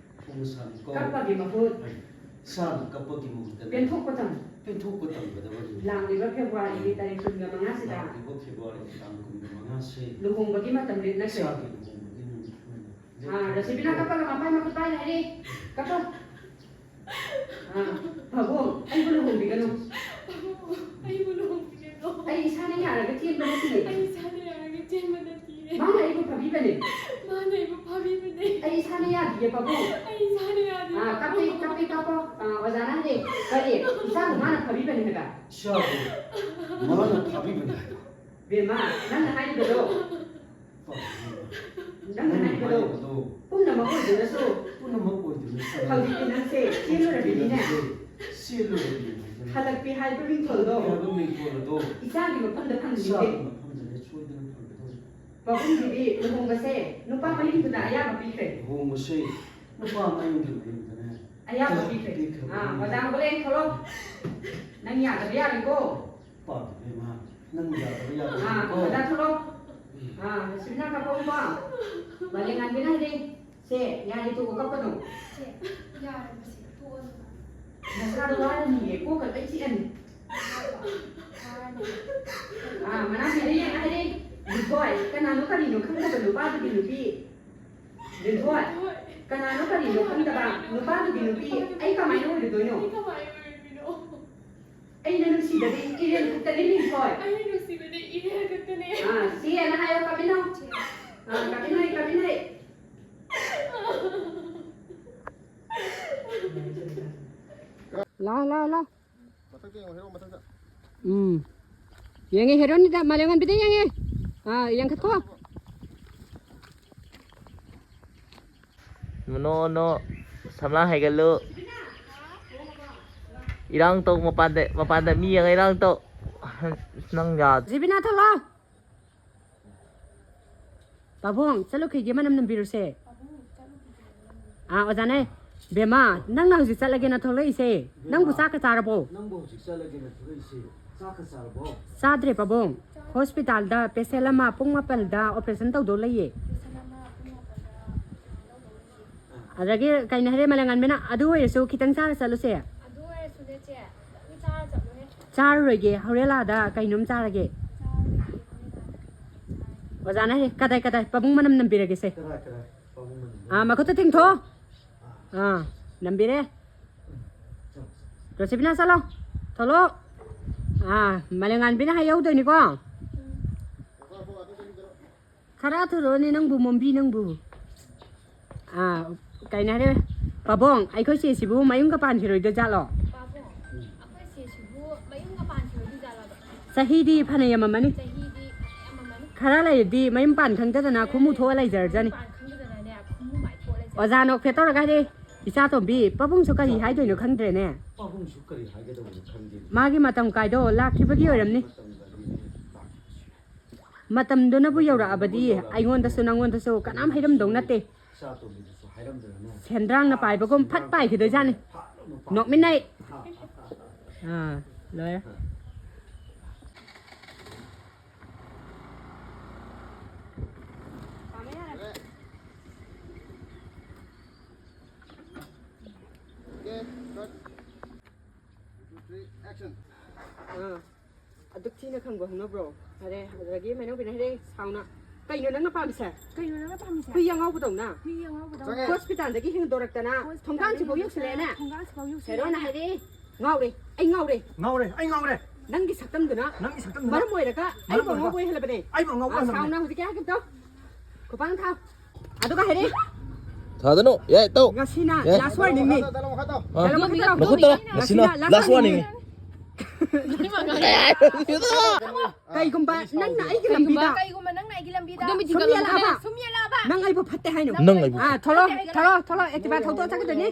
ꯃꯁꯥꯅꯤꯀꯣ꯫ ꯀꯞꯄꯒꯤ ꯃꯍꯨꯠ꯫ ꯍꯣꯏ꯫ ꯏꯁꯥꯅ ꯀꯞꯄꯒꯤ ꯃꯍꯨꯠꯇꯅꯦ꯫ ꯄꯦꯟꯊꯣꯛꯄ ꯇꯝꯃꯨ꯫ ꯄꯦꯟꯊꯣꯛꯄ ꯇꯝꯒꯗꯕꯅꯤ꯫ ꯂꯥꯛꯂꯤꯕ ꯐꯦꯕ꯭ꯔꯨꯋꯥꯔꯤꯒꯤ ꯇꯥꯔꯤꯛ ꯀꯨꯟꯒ ꯃꯉꯥꯁꯤꯗ꯫ ꯂꯥꯛꯂꯤꯕ ꯐꯦꯕ꯭ꯔꯨꯋꯥꯔꯤꯒꯤ ꯇꯥꯡ ꯀꯨꯟꯒ ꯃꯉꯥꯁꯦ꯫ ꯂꯨꯍꯣꯡꯕꯒꯤ ꯃꯇꯝ ꯂꯦꯞꯅꯈ꯭ꯔꯦ꯫ ꯏꯆꯥꯒꯤ ꯂꯨꯍꯣꯡꯕꯒꯤ ꯅꯨꯃꯤꯠ ꯑꯣꯏꯅ ꯑꯥ, ꯂꯦꯞꯈ꯭ꯔꯦ꯫ ꯔꯣꯁꯤꯕꯤꯅꯥ ꯀꯞꯄꯒ ꯃꯄꯥꯏ ꯃꯈꯨꯠ ꯄꯥꯏ ꯂꯩꯔꯦ꯫ ꯀꯞꯄꯣ꯫ ꯑꯥ, ꯄꯥꯕꯨꯡ, ꯑꯩꯕꯨ ꯂꯨꯍꯣꯡꯕꯤꯒꯅꯨ꯫ ꯄꯥꯕꯨꯡ, ꯑꯩꯕꯨ ꯂꯨꯍꯣꯡꯕꯤꯒꯅꯨ꯫ ꯑꯩ ꯏꯁꯥꯅ ꯌꯥꯔꯒ ꯆꯦꯟꯕ ꯅꯠꯇꯤꯌꯦ꯫ ꯑꯩ ꯏꯁꯥꯅ ꯌꯥꯔꯒ ꯆꯦꯟꯕ ꯅꯠꯇꯤꯌꯦ꯫ ꯃꯥꯅ ꯑꯩꯕꯨ ꯐꯥꯕꯤꯕꯅꯦ꯫ ꯃꯥꯅ ꯑꯩꯕꯨ ꯐꯥꯕꯤꯕꯅꯦ꯫ ꯑꯩ ꯏꯁꯥꯅ ꯌꯥꯗꯤꯌꯦ, ꯄꯥꯕꯨꯡ꯫ ꯑꯩ ꯏꯁꯥꯅ ꯌꯥꯗꯤꯌꯦ, ꯑꯥ, ꯀꯞꯄꯦ, ꯄꯥꯕꯨꯡ꯫ ꯀꯞꯄꯦ, ꯀꯞꯄꯣ꯫ ꯑꯥ, ꯑꯣꯖꯥꯅ ꯍꯥꯏꯔꯦ, ꯀꯔꯤ? ꯏꯆꯥꯕꯨ ꯃꯥꯅ ꯐꯥꯕꯤꯕꯅꯦ ꯍꯥꯏꯕ? ꯏꯆꯥꯕꯨ ꯃꯥꯅ ꯐꯥꯕꯤꯕꯅꯦ ꯍꯥꯏꯕ? ꯕꯦꯝꯃ, ꯅꯪꯅ ꯍꯥꯏꯔꯤꯕꯗꯣ꯫ ꯅꯪꯅ ꯍꯥꯏꯕꯗꯣ ꯄꯨꯝꯅꯃꯛ ꯑꯣꯏꯗꯨꯅꯁꯨ ꯄꯨꯝꯅꯃꯛ ꯑꯣꯏꯗꯨꯅꯁꯨ ꯍꯧꯖꯤꯛꯇꯤ ꯅꯪꯁꯦ ꯆꯦꯜꯂꯨꯔꯕꯅꯤꯅꯦ꯫ ꯆꯦꯜꯂꯨꯔꯕꯅꯤꯅꯦ꯫ ꯍꯜꯂꯛꯄꯤ ꯍꯥꯏꯕ ꯃꯤꯡꯊꯣꯜꯗꯣ ꯍꯜꯂꯛꯄꯤ ꯍꯥꯏꯕ ꯃꯤꯡꯊꯣꯜ ꯑꯗꯣ ꯏꯆꯥꯒꯤ ꯃꯐꯝꯗ ꯐꯪꯂꯤꯁꯦ꯫ ꯏꯆꯥꯒꯤ ꯃꯐꯝꯗꯅꯦ ꯁꯣꯏꯗꯅ ꯐꯪꯒꯗꯧꯔꯤꯁꯦ꯫ ꯄꯥꯕꯨꯡꯒꯤꯗꯤ ꯂꯨꯍꯣꯡꯕꯁꯦ ꯅꯨꯄꯥ ꯃꯌꯨꯝꯗꯨꯅ ꯑꯌꯥꯕ ꯄꯤꯈ꯭ꯔꯦ꯫ ꯂꯨꯍꯣꯡꯕꯁꯦ ꯅꯨꯄꯥ ꯃꯌꯨꯝꯒꯤ ꯃꯌꯨꯝꯗꯅꯦ ꯑꯌꯥꯕ ꯄꯤꯈ꯭ꯔꯦ꯫ ꯄꯤꯈ꯭ꯔꯦ꯫ ꯑꯥ, ꯑꯣꯖꯥ ꯍꯧꯒꯠꯂꯦ, ꯊꯣꯛꯂꯛꯑꯣ꯫ ꯅꯪ ꯌꯥꯗꯕ ꯌꯥꯔꯣꯏꯀꯣ꯫ ꯄꯥꯕ ꯏꯕꯦꯝꯃ, ꯅꯪ ꯌꯥꯗꯕ ꯌꯥꯗꯕ ꯑꯥ, ꯅꯠꯇꯦꯀꯣ꯫ ꯑꯣꯖꯥ ꯊꯣꯛꯂꯛꯑꯣ꯫ ꯎꯝ꯫ ꯑꯥ, ꯁꯤꯕꯤꯅꯥ ꯀꯞꯄꯛꯎꯀꯣ꯫ ꯃꯥꯂꯦꯝꯉꯥꯟꯕꯤꯅ ꯍꯥꯏꯔꯦ꯫ ꯁꯦ, ꯌꯥꯔꯦ, ꯇꯣꯛꯑꯣ ꯀꯞꯀꯅꯨ꯫ ꯁꯦ, ꯌꯥꯔꯦ, ꯃꯁꯤ ꯇꯣꯛꯑꯣ ꯑꯗꯨꯝ꯫ ꯅꯁꯥꯗꯣ ꯋꯥꯔꯅꯤꯌꯦ, ꯀꯣꯛꯀ ꯂꯣꯏ ꯆꯤꯛꯑꯅꯤ꯫ ꯋꯥꯔꯅꯤ꯫ ꯑꯥ, ꯃꯅꯥꯎꯄꯤꯗ ꯌꯦꯡꯉ ꯍꯥꯏꯔꯦ꯫ ꯂꯤꯟꯊꯣꯏ, ꯀꯅꯥꯅꯣ ꯀꯔꯤꯅꯣ ꯈꯪꯗꯕ ꯅꯨꯄꯥꯗꯨꯒꯤ ꯅꯨꯄꯤ꯫ ꯂꯤꯟꯊꯣꯏ, ꯀꯅꯥꯅꯣ ꯀꯔꯤꯅꯣ ꯈꯪꯗꯕ ꯅꯨꯄꯥꯗꯨꯒꯤ ꯅꯨꯄꯤ ꯑꯩ ꯀꯃꯥꯏꯅ ꯑꯣꯏꯔꯨꯗꯣꯏꯅꯣ? ꯑꯩ ꯀꯃꯥꯏꯅ ꯑꯣꯏꯔꯨꯗꯣꯏꯅꯣ? ꯑꯩꯅ ꯅꯨꯡꯁꯤꯕꯗꯤ ꯏꯔꯦꯟ ꯈꯛꯇꯅꯤ, ꯂꯤꯟꯊꯣꯏ꯫ ꯑꯩꯅ ꯅꯨꯡꯁꯤꯕꯗꯤ ꯏꯔꯦꯟ ꯈꯛꯇꯅꯦ꯫ ꯑꯥ, ꯆꯦꯅ ꯍꯥꯏꯌꯣ, ꯀꯥꯞꯃꯤꯟꯅꯧ꯫ ꯑꯥ, ꯀꯥꯞꯃꯤꯟꯅꯩ, ꯀꯥꯞꯃꯤꯟꯅꯩ꯫ ꯂꯥꯎ, ꯂꯥꯎ, ꯂꯥꯎ꯫ ꯃꯊꯛꯇ ꯌꯦꯡꯉꯣ, ꯍꯦꯔꯣ ꯃꯊꯛꯇ꯫ ꯎꯝ꯫ ꯌꯦꯡꯉꯦ, ꯍꯦꯔꯣꯅꯤꯗ, ꯃꯥꯂꯦꯝꯉꯥꯟꯕꯤꯗ ꯌꯦꯡꯉꯦ꯫ ꯑꯥ, ꯌꯦꯡꯈꯠꯈꯣ꯫ ꯅꯣ, ꯅꯣ꯫ ꯁꯝꯂꯥꯡ ꯍꯥꯏꯒꯠꯂꯨ꯫ ꯏꯔꯥꯡ ꯇꯧ ꯃꯄꯥꯟꯗ, ꯃꯄꯥꯟꯗ ꯃꯤ ꯌꯦꯡꯉ ꯏꯔꯥꯡ ꯇꯧ꯫ ꯅꯪ ꯌꯥ- ꯖꯤꯕꯤꯅꯥ ꯊꯣꯛꯂꯛꯑꯣ꯫ ꯄꯥꯕꯨꯡ, ꯆꯠꯂꯨꯈꯤꯒꯦ, ꯃꯅꯝ ꯅꯝꯕꯤꯔꯨꯁꯦ꯫ ꯑꯥ, ꯑꯣꯖꯥꯅꯦ꯫ ꯕꯦꯝꯃ, ꯅꯪꯅ ꯍꯧꯖꯤꯛ ꯆꯠꯂꯒꯦꯅ ꯊꯣꯛꯂꯛꯏꯁꯦ꯫ ꯅꯪꯕꯨ ꯆꯥꯛꯀ ꯆꯥꯔꯕꯣ? ꯅꯪꯕꯨ ꯍꯧꯖꯤꯛ ꯆꯠꯂꯒꯦꯅ ꯊꯣꯛꯂꯛꯏꯁꯦ꯫ ꯆꯥꯛꯀ ꯆꯥꯔꯕꯣ? ꯆꯥꯗ꯭ꯔꯦ, ꯄꯥꯕꯨꯡ꯫ ꯍꯣꯁꯄꯤꯇꯥꯜꯗ ꯄꯦꯁꯦꯟ ꯑꯃ ꯄꯨꯡ ꯃꯥꯄꯜꯗ ꯑꯣꯄꯔꯦꯁꯟ ꯇꯧꯗꯧ ꯂꯩꯌꯦ꯫ ꯑꯗꯒꯤ ꯀꯩꯅꯣ ꯍꯥꯏꯔꯦ, ꯃꯂꯪꯉꯥꯟꯕꯤꯅ ꯑꯗꯨ ꯑꯣꯏꯔꯁꯨ ꯈꯤꯇꯪ ꯆꯥꯔ ꯆꯠꯂꯨꯁꯦ꯫ ꯑꯗꯨ ꯑꯣꯏꯔꯁꯨꯅꯦ ꯆꯦ, ꯑꯗꯨꯝ ꯆꯥꯔ ꯆꯠꯂꯨꯍꯦ꯫ ꯆꯥꯔꯨꯔꯣꯏꯒꯦ, ꯍꯣꯔꯦꯟ ꯂꯥꯛꯑꯗ ꯀꯩꯅꯣꯝ ꯆꯥꯔꯒꯦ꯫ ꯆꯥꯔꯨꯔꯣꯏꯒꯦ, ꯍꯣꯔꯦꯟ ꯂꯥꯛꯑꯗ ꯀꯩꯅꯣꯝ ꯆꯥꯔꯒꯦ꯫ ꯑꯣꯖꯥꯅ ꯍꯦ, ꯀꯗꯥꯏ ꯀꯗꯥꯏ ꯄꯥꯕꯨꯡ ꯃꯅꯝ ꯅꯝꯕꯤꯔꯒꯦꯁꯦ꯫ ꯀꯗꯥꯏ ꯀꯗꯥꯏ ꯄꯥꯕꯨꯡ ꯃꯅꯝ? ꯑꯥ, ꯃꯈꯨꯠꯇ ꯇꯤꯡꯊꯣꯛꯑꯣ꯫ ꯑꯥ, ꯅꯝꯕꯤꯔꯦ꯫ ꯔꯣꯁꯤꯕꯤꯅꯥ, ꯆꯠꯂꯣ꯫ ꯊꯣꯛꯂꯛꯑꯣ꯫ ꯑꯥ, ꯃꯂꯦꯝꯉꯥꯟꯕꯤꯅ ꯍꯥꯏꯍꯧꯗꯣꯏꯅꯤꯀꯣ꯫ ꯈꯔ ꯊꯨꯔꯛꯑꯣꯅꯦ ꯅꯪꯕꯨ, ꯃꯣꯝꯕꯤ ꯅꯪꯕꯨ꯫ ꯑꯥ, ꯀꯩꯅꯣ ꯍꯥꯏꯔꯦ, ꯄꯥꯕꯨꯡ, ꯑꯩꯈꯣꯏ ꯆꯦꯁꯤꯕꯨ ꯃꯌꯨꯝꯒ ꯄꯥꯟꯈꯤꯔꯣꯏꯗꯣꯏ ꯖꯥꯠꯂꯣ? ꯄꯥꯕꯨꯡ, ꯑꯩꯈꯣꯏ ꯆꯦꯁꯤꯕꯨ ꯃꯌꯨꯝꯒ ꯄꯥꯟꯈꯤꯔꯣꯏꯗꯣꯏ ꯖꯥꯠꯂꯕ? ꯆꯍꯤꯗꯤ ꯐꯅ ꯌꯥꯝꯃꯝꯃꯅꯤ꯫ ꯆꯍꯤꯗꯤ ꯐꯅ ꯌꯥꯝꯃꯝꯃꯅꯤ꯫ ꯈꯔ ꯂꯩꯔꯗꯤ ꯃꯌꯨꯝ ꯄꯥꯟ ꯈꯪꯗꯗꯅ ꯈꯔ ꯈꯨꯃꯨ ꯊꯣꯛꯑ ꯂꯩꯔꯗꯤ ꯂꯩꯖꯔꯖꯅꯤ꯫ ꯃꯌꯨꯝ ꯄꯥꯟ ꯈꯪꯗꯗꯅꯅꯦ ꯈꯨꯃꯨ ꯃꯥꯏ ꯊꯣꯛꯑ ꯂꯩꯖꯔꯖꯅꯤ꯫ ꯑꯣꯖꯥ ꯅꯣꯛꯐꯦꯠ ꯇꯧꯔꯒ ꯍꯥꯏꯔꯦ, "ꯏꯆꯥ ꯇꯣꯝꯕꯤ, ꯄꯥꯕꯨꯡꯁꯨ ꯀꯔꯤ ꯍꯥꯏꯗꯣꯏꯅꯣ ꯈꯪꯗ꯭ꯔꯦꯅꯦ꯫" ꯄꯥꯕꯨꯡꯁꯨ ꯀꯔꯤ ꯍꯥꯏꯒꯗꯧꯕꯅꯣ ꯈꯪꯗꯦ꯫ ꯃꯥꯒꯤ ꯃꯇꯝ ꯀꯥꯏꯗꯣ ꯂꯥꯛꯈꯤꯕꯒꯤ ꯑꯣꯏꯔꯝꯅꯤ꯫ ꯃꯇꯝꯗꯨꯅꯕꯨ ꯌꯧꯔꯛꯑꯕꯗꯤ ꯑꯩꯉꯣꯟꯗꯁꯨ ꯅꯪꯉꯣꯟꯗꯁꯨ ꯀꯅꯥꯝ ꯍꯥꯏꯔꯝꯗꯧ ꯅꯠꯇꯦ꯫ ꯁꯦꯟꯗ꯭ꯔꯥꯡꯅ ꯄꯥꯏꯕꯒꯨꯝ ꯐꯠ ꯄꯥꯏꯈꯤꯗꯣꯏꯖꯥꯠꯅꯤ꯫ ꯅꯣꯛꯃꯤꯟꯅꯩ꯫ ꯑꯥ, ꯂꯣꯏꯔꯦ꯫ ꯑꯥ꯫ ꯑꯗꯨꯛ ꯊꯤꯅ ꯈꯪꯕ ꯍꯧꯅꯕ꯭ꯔꯣ? ꯐꯔꯦ, ꯑꯗꯨꯗꯒꯤ ꯃꯩꯅꯧꯕꯤꯅ ꯍꯥꯏꯔꯦ ꯁꯥꯎꯅ, "ꯀꯩꯅꯣ ꯅꯪꯅ ꯄꯥꯝꯃꯤꯁꯦ? ꯀꯩꯅꯣ ꯅꯪꯅ ꯄꯥꯝꯃꯤꯁꯦ? ꯍꯨꯏ ꯑꯉꯥꯎꯕꯗꯧꯅ?" ꯍꯨꯏ ꯑꯉꯥꯎꯕꯗꯧꯅ? ꯆꯪꯉꯦ꯫ ꯍꯣꯁꯄꯤꯇꯥꯜꯗꯒꯤ ꯍꯦꯟꯗꯣꯔꯛꯇꯅ ꯍꯣꯁꯄꯤꯇꯥꯜꯗꯒꯤ ꯊꯣꯡꯒꯥꯟꯁꯤꯐꯥꯎ ꯍꯦꯟꯗꯣꯔꯛꯇꯅ ꯌꯧꯁꯤꯜꯂꯛꯑꯦꯅꯦ꯫ ꯊꯣꯡꯒꯥꯟꯁꯤꯐꯥꯎ ꯌꯧꯁꯤꯜꯂꯛꯑꯦꯅꯦ꯫ ꯍꯦꯔꯣꯅ ꯍꯥꯏꯔꯦ, "ꯉꯥꯎꯔꯦ, ꯑꯩ ꯉꯥꯎꯔꯦ꯫ ꯉꯥꯎꯔꯦ, ꯑꯩ ꯉꯥꯎꯔꯦ꯫ ꯅꯪꯒꯤ ꯁꯛꯇꯝꯗꯨꯅ ꯅꯪꯒꯤ ꯁꯛꯇꯝꯗꯨꯅ ꯃꯔꯝ ꯑꯣꯏꯔꯒ ꯃꯔꯝ ꯑꯩꯕꯨ ꯑꯣꯏꯔꯒ ꯑꯉꯥꯎꯕ ꯑꯣꯏꯍꯜꯂꯕꯅꯦ꯫ ꯑꯩꯕꯨ ꯑꯉꯥꯎꯕ ꯑꯥ, ꯑꯣꯏꯍꯜꯂꯕꯅꯦ꯫" ꯁꯥꯎꯅ ꯍꯧꯖꯤꯛꯀꯤ ꯍꯥꯏꯈꯤꯕꯗꯣ꯫ ꯈꯨꯄꯥꯡ ꯊꯥꯎ꯫ ꯑꯗꯨꯒ ꯍꯥꯏꯔꯦ꯫ ꯊꯥꯗꯅꯨ꯫ ꯌꯥꯏ, ꯇꯧ꯫ ꯉꯁꯤꯅ ꯌꯥꯏ꯫ Last warningꯅꯤ꯫ ꯃꯈꯥ ꯇꯧ, ꯃꯈꯥ ꯇꯧ꯫ ꯑꯥ꯫ ꯗꯥꯏꯂꯣꯛ ꯃꯈꯥ ꯇꯧ꯫ ꯃꯈꯨꯠ ꯇꯧꯔꯣ꯫ ꯉꯁꯤꯅ ꯉꯁꯤꯅ last last warningꯅꯤ꯫ Warningꯅꯤ꯫ ꯀꯩꯒꯨꯝꯕ ꯅꯪꯅ ꯑꯩꯒꯤ ꯂꯝꯕꯤꯗ ꯀꯩꯒꯨꯝꯕ ꯅꯪꯅ ꯑꯩꯒꯤ ꯂꯝꯕꯤꯗ ꯁꯨꯝ ꯌꯦꯜꯂꯛꯑꯕ, ꯁꯨꯝ ꯌꯦꯜꯂꯛꯑꯕ꯫ ꯅꯪ ꯑꯩꯕꯨ ꯐꯠꯇꯦ ꯍꯥꯏꯅꯣ? ꯅꯪ ꯑꯩꯕꯨ ꯑꯥ, ꯊꯣꯛꯂꯛꯑꯣ, ꯊꯣꯛꯂꯛꯑꯣ, ꯊꯣꯛꯂꯛꯑꯣ꯫ Activa ꯊꯧꯗꯣꯛꯑ ꯆꯠꯈꯤꯗꯣꯏꯅꯤ꯫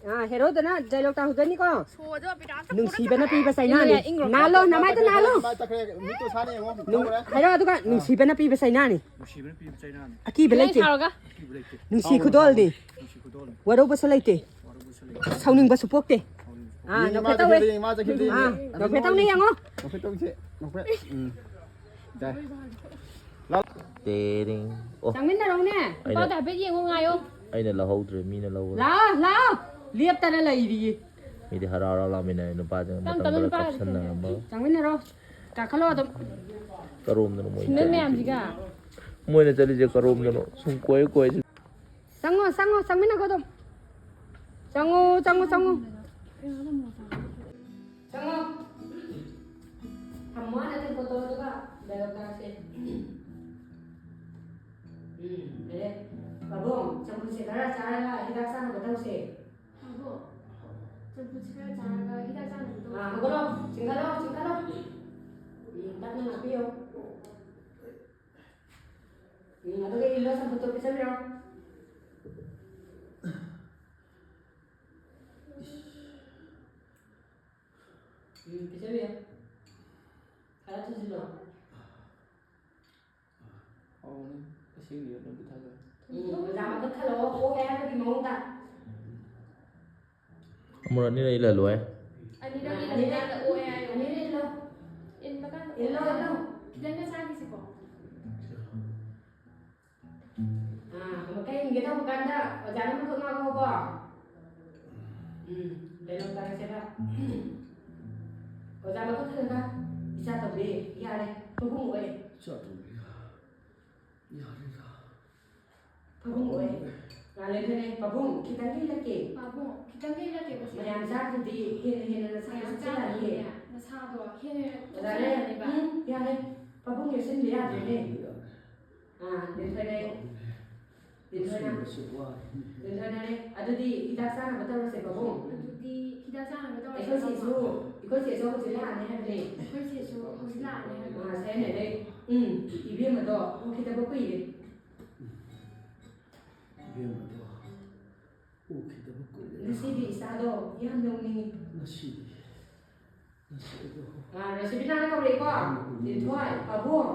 ꯑꯥ, ꯍꯦꯔꯣꯗꯅ ꯗꯥꯏꯂꯣꯛ ꯇꯥꯍꯧꯗꯣꯏꯅꯤꯀꯣ꯫ ꯁꯣꯗꯣ ꯄꯤꯔꯛꯑꯣ꯫ ꯅꯨꯡꯁꯤꯕꯅ ꯄꯤꯕ ꯆꯩꯅꯥꯅꯤ꯫ ꯏꯪꯈ꯭ꯔꯣ꯫ ꯅꯥꯜꯂꯣ, ꯅꯃꯥꯏꯗ ꯅꯥꯜꯂꯣ꯫ ꯃꯥꯏ ꯇꯛꯈ꯭ꯔꯦ, ꯃꯤꯠꯇꯣ ꯁꯥꯅ ꯌꯦꯡꯉꯣ꯫ ꯅꯨꯡ-, ꯍꯥꯏꯔꯣ ꯑꯗꯨꯒ, ꯑꯥ꯫ "ꯅꯨꯡꯁꯤꯕꯅ ꯄꯤꯕ ꯆꯩꯅꯥꯅꯤ꯫ ꯅꯨꯡꯁꯤꯕꯅ ꯄꯤꯕ ꯆꯩꯅꯥꯅꯤ꯫ ꯑꯀꯤꯕ ꯅꯪ ꯂꯩꯇꯦ꯫ ꯁꯥꯎꯔꯒ꯫ ꯑꯀꯤꯕ ꯂꯩꯇꯦ꯫ ꯅꯨꯡꯁꯤ ꯈꯨꯗꯣꯜꯅꯤ꯫ ꯅꯨꯡꯁꯤ ꯈꯨꯗꯣꯜꯅꯤ꯫ ꯋꯥꯔꯧꯕꯁꯨ ꯂꯩꯇꯦ꯫ ꯋꯥꯔꯧꯕꯁꯨ ꯂꯩꯇꯦ꯫ ꯁꯥꯎꯅꯤꯡꯕꯁꯨ ꯄꯣꯛꯇꯦ꯫" ꯁꯥꯎꯅꯤꯡꯕꯁꯨ ꯄꯣꯛꯇꯦ꯫ ꯑꯥ, ꯃꯤ ꯅꯣꯛꯐꯦꯠ ꯃꯥ ꯇꯧꯋꯦ꯫ ꯆꯠꯈꯤꯕꯗꯤ, ꯃꯥ ꯆꯠꯈꯤꯕꯗꯤ꯫ ꯑꯥ, ꯅꯣꯛꯐꯦꯠ ꯇꯧꯅꯤ ꯌꯦꯡꯉꯣ꯫ ꯅꯣꯛꯐꯦꯠ ꯇꯧꯁꯦ, ꯅꯣꯛꯐꯦꯠ꯫ ꯎꯝ꯫ ꯌꯥꯏ꯫ ꯇꯦꯔꯤꯡ꯫ ꯑꯣ꯫ ꯆꯪꯃꯤꯟꯅꯔꯧꯅꯦ꯫ ꯑꯩꯅ ꯅꯨꯄꯥꯗꯣ ꯍꯥꯏꯐꯦꯠ ꯌꯦꯡꯉꯣ ꯉꯥꯏꯌꯣ꯫ ꯑꯩꯅ ꯂꯧꯍꯧꯗ꯭ꯔꯦ, ꯃꯤꯅ ꯂꯧꯍꯧꯔꯦ꯫ ꯂꯥꯛꯑꯣ, ꯂꯥꯛꯑꯣ꯫ ꯂꯦꯞꯇꯅ ꯂꯩꯔꯤꯌꯦ꯫ ꯃꯤꯗꯤ ꯍꯔꯥꯎ ꯍꯔꯥꯎ ꯂꯥꯛꯃꯤꯟꯅꯔꯦ, ꯅꯨꯄꯥꯁꯤꯡ ꯇꯞ ꯃꯇꯝ ꯇꯞꯅ ꯈꯔ ꯅꯨꯄꯥꯒꯗꯤ ꯀꯥꯞꯁꯟꯅꯔꯝꯃꯒ꯫ ꯆꯪꯃꯤꯟꯅꯔꯣ꯫ ꯀꯥꯈꯠꯂꯣ ꯑꯗꯨꯝ꯫ ꯀꯔꯣꯝꯗꯅꯣ ꯃꯣꯏ ꯁꯤꯡꯒꯜ ꯆꯠꯂꯤꯁꯦ? ꯃꯌꯥꯝꯁꯤꯒ꯫ ꯃꯣꯏꯅ ꯆꯠꯂꯤꯁꯦ ꯀꯔꯣꯝꯗꯅꯣ? ꯁꯨꯝ ꯀꯣꯏ ꯀꯣꯏ꯫ ꯆꯪꯉꯣ, ꯆꯪꯉꯣ, ꯆꯪꯃꯤꯟꯅꯈꯣ ꯑꯗꯨꯝ꯫ ꯆꯪꯉꯣ, ꯆꯪꯉꯣ, ꯆꯪꯉꯣ꯫ ꯆꯪꯉꯣ꯫ ꯊꯝꯃꯣ ꯍꯥꯟꯅ ꯇꯦꯡꯀꯣꯠꯇꯣ, ꯑꯗꯨꯒ ꯗꯥꯏꯂꯣꯛ ꯇꯥꯛꯁꯦ꯫ ꯎꯝ, ꯌꯥꯔꯦ꯫ ꯄꯥꯕꯨꯡ, ꯆꯝꯐꯨꯠꯁꯦ ꯈꯔ ꯆꯥꯔꯒ ꯍꯤꯗꯥꯛ ꯆꯥꯅꯕ ꯇꯧꯁꯦ꯫ ꯄꯥꯕꯨꯡ, ꯆꯝꯐꯨꯠꯁꯦ ꯈꯔ ꯆꯥꯔꯒ ꯍꯤꯗꯥꯛ ꯆꯥꯅꯕ ꯇꯧꯁꯦ꯫ ꯑꯥ, ꯍꯧꯒꯠꯂꯣ, ꯆꯤꯡꯈꯠꯂꯣ, ꯆꯤꯡꯈꯠꯂꯣ꯫ ꯎꯝ, ꯇꯞꯅ ꯉꯥꯛꯄꯤꯌꯣ꯫ ꯎꯝ, ꯑꯗꯨꯒ ꯏꯜꯂꯣ, ꯆꯝꯐꯨꯠꯇꯣ ꯄꯤꯖꯕꯤꯔꯣ꯫ ꯎꯝ, ꯄꯤꯖꯕꯤꯌꯣ꯫ ꯈꯔ ꯊꯨꯖꯤꯜꯂꯣ꯫ ꯍꯥꯎꯕꯅꯤ, ꯑꯁꯦꯡꯕ ꯌꯣꯠꯅ ꯄꯤꯊꯛꯑꯒ꯫ ꯎꯝ, ꯑꯣꯖꯥ ꯃꯈꯨꯠ ꯊꯜꯂꯛꯑꯣ, ꯑꯣꯛꯑꯦ ꯍꯥꯏꯕꯒꯤ ꯃꯑꯣꯡꯗ꯫ ꯑꯃꯨꯔꯛ ꯑꯅꯤꯔꯛ ꯏꯜꯍꯜꯂꯣ ꯍꯥꯏ꯫ ꯑꯅꯤꯔꯛ ꯑꯅꯤꯔꯛ ꯏꯜꯂꯀꯥꯟꯗ ꯑꯣꯛꯑꯦ ꯍꯥꯏꯌꯣ꯫ ꯑꯅꯤꯔꯛ ꯏꯜꯂꯣ꯫ ꯏꯟꯕ ꯀꯥꯟꯗ ꯏꯜꯂꯣ, ꯑꯣꯛꯑꯦ ꯏꯜꯂꯣ꯫ ꯍꯥꯏꯌꯣ꯫ ꯈꯤꯇꯪꯒ ꯆꯥꯈꯤꯁꯤꯀꯣ꯫ ꯑꯥ, ꯑꯃꯨꯛꯀ ꯏꯟꯒꯦ ꯇꯧꯕ ꯀꯥꯟꯗ ꯑꯣꯖꯥꯅ ꯃꯈꯨꯠ ꯉꯥꯛꯑꯣꯀꯣ꯫ ꯎꯝ, ꯗꯥꯏꯂꯣꯛ ꯇꯥꯛꯁꯦꯕ꯫ ꯑꯣꯖꯥ ꯃꯈꯨꯠ ꯊꯜꯂꯒ, "ꯏꯆꯥ ꯇꯣꯝꯕꯤ, ꯌꯥꯔꯦ, ꯄꯥꯕꯨꯡ ꯑꯣꯏ꯫" ꯏꯆꯥ ꯇꯣꯝꯕꯤ, ꯌꯥꯔꯦꯗ꯫ ꯄꯥꯕꯨꯡ ꯑꯣꯏ꯫ ꯉꯥ ꯂꯦꯟꯊꯣꯏꯅꯦ, "ꯄꯥꯕꯨꯡ, ꯈꯤꯇꯪ ꯏꯜꯂꯛꯀꯦ꯫ ꯄꯥꯕꯨꯡ, ꯈꯤꯇꯪ ꯏꯜꯂꯛꯀꯦ, ꯄꯥꯕꯨꯡ꯫ ꯃꯌꯥꯝ ꯆꯥꯗ꯭ꯔꯗꯤ ꯍꯦꯟꯅ ꯍꯦꯟꯅ ꯅꯁꯥ ꯃꯌꯥꯝ ꯁꯣꯛꯆꯤꯜꯂꯛꯑꯅꯤ꯫" ꯆꯥꯗ꯭ꯔꯗꯤꯅꯦ, ꯅꯁꯥꯗꯣ ꯍꯦꯟꯅ ꯍꯦꯟꯅ ꯑꯣꯖꯥꯅꯦ, ꯁꯣꯛꯆꯤꯜꯂꯛꯑꯅꯦꯕ꯫ "ꯎꯝ, ꯌꯥꯔꯦ, ꯄꯥꯕꯨꯡ ꯌꯦꯠꯁꯤꯟꯕ ꯌꯥꯗ꯭ꯔꯦꯅꯦ꯫" ꯑꯥ, ꯂꯦꯟꯊꯣꯏꯅꯦ꯫ ꯂꯦꯟꯊꯣꯏꯅ꯫ ꯂꯦꯟꯊꯣꯏꯅꯅꯦ, "ꯑꯗꯨꯗꯤ ꯍꯤꯗꯥꯛ ꯆꯥꯅꯕ ꯇꯧꯔꯁꯦ, ꯄꯥꯕꯨꯡ꯫ ꯑꯗꯨꯗꯤ ꯍꯤꯗꯥꯛ ꯆꯥꯅꯕ ꯇꯧꯔꯁꯦ, ꯑꯩꯈꯣꯏ ꯆꯦꯁꯨ, ꯄꯥꯕꯨꯡ꯫ ꯑꯩꯈꯣꯏ ꯆꯦꯁꯨ ꯍꯧꯖꯤꯛ ꯂꯥꯛꯑꯅꯤ ꯍꯥꯏꯕꯅꯦ꯫" ꯑꯩꯈꯣꯏ ꯆꯦꯁꯨ ꯍꯧꯖꯤꯛ ꯂꯥꯛꯑꯅꯤ ꯍꯥꯏꯕꯅꯦ꯫ ꯑꯥ, ꯁꯦ, ꯅꯦ, ꯅꯦ꯫ ꯎꯝ, ꯏꯕꯦꯝꯃꯗꯣ ꯎꯈꯤꯗꯕ ꯀꯨꯏꯔꯦ꯫ ꯏꯕꯦꯝꯃꯗꯣ ꯎꯈꯤꯗꯕ ꯀꯨꯏꯔꯦ꯫ ꯉꯁꯤꯗꯤ ꯏꯆꯥꯗꯣ ꯌꯥꯝ ꯅꯣꯛꯅꯤꯡꯉꯤ꯫ ꯉꯁꯤꯗꯤ, ꯉꯁꯤꯗꯣ꯫ ꯑꯥ, ꯔꯣꯁꯤꯕꯤꯅꯥꯅ ꯀꯧꯔꯛꯏꯀꯣ꯫ ꯎꯝ, ꯎꯝ꯫ ꯂꯤꯟꯊꯣꯏ, ꯄꯥꯕꯨꯡ꯫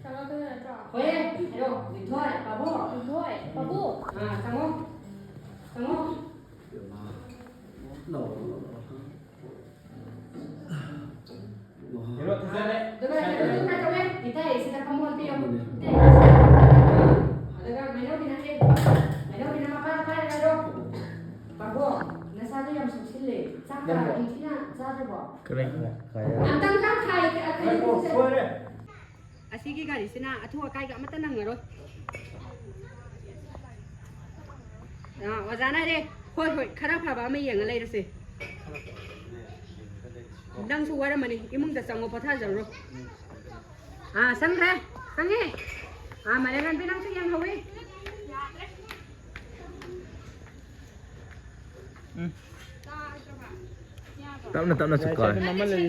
ꯆꯪꯉꯛꯀꯗꯣꯏ ꯅꯠꯇ꯭ꯔꯣ? ꯍꯣꯏ, ꯍꯥꯏꯔꯣ꯫ ꯂꯤꯟꯊꯣꯏ, ꯄꯥꯕꯨꯡ꯫ ꯂꯤꯟꯊꯣꯏ, ꯄꯥꯕꯨꯡ꯫ ꯑꯥ, ꯆꯪꯉꯣ꯫ ꯆꯪꯉꯣ꯫ ꯏꯕꯦꯝꯃ, ꯂꯥꯛꯑꯣ, ꯂꯥꯛꯑꯣ, ꯂꯥꯛꯑꯣ꯫ ꯍꯦꯔꯣ, ꯊꯤꯖꯤꯜꯂꯦ꯫ ꯑꯗꯨꯒ ꯀꯩꯅꯣ ꯇꯧꯔꯦ, ꯏꯇꯩ, ꯁꯤꯗ ꯐꯝꯃꯣ ꯍꯥꯏꯕꯤꯌꯣ꯫ ꯏꯇꯩ꯫ ꯑꯗꯨꯒ ꯃꯩꯅꯧꯕꯤꯅ ꯍꯦꯛ, ꯃꯩꯅꯧ ꯅꯪꯕꯣ? ꯅꯨꯡꯊꯤꯜꯅ ꯆꯥꯗ꯭ꯔꯕꯣ? ꯀꯔꯤ? ꯌꯥꯝ ꯇꯪ ꯇꯪ ꯈꯥꯏ-, ꯈꯥꯏ-, ꯉꯥꯏꯈꯣ, ꯁꯣꯏꯔꯦ꯫ ꯑꯁꯤꯒꯤ ꯒꯥꯔꯤꯁꯤꯅ ꯑꯊꯨ ꯑꯀꯥꯏꯒ ꯑꯃꯠꯇ ꯅꯪꯉꯔꯣꯏ꯫ ꯑꯥ, ꯑꯣꯖꯥꯅ ꯍꯥꯏꯔꯦ, "ꯍꯣꯏ, ꯍꯣꯏ, ꯈꯔ ꯐꯕ ꯑꯃ ꯌꯦꯡꯉ ꯂꯩꯔꯁꯦ꯫ ꯅꯪꯁꯨ ꯋꯥꯔꯝꯃꯅꯤ, ꯏꯃꯨꯡꯗ ꯆꯪꯉꯣ, ꯄꯣꯊꯥꯖꯔꯨꯔꯣ꯫" ꯑꯥ, ꯁꯪꯈ꯭ꯔꯦ, ꯁꯪꯉꯦ꯫ ꯑꯥ, ꯃꯥꯂꯦꯝꯉꯥꯟꯕꯤ, ꯅꯪꯁꯨ ꯌꯦꯡꯍꯧꯋꯤ꯫ ꯎꯝ꯫ ꯇꯞꯅ ꯇꯞꯅ ꯆꯠꯀꯣ꯫ ꯃꯃꯜ ꯂꯩ꯫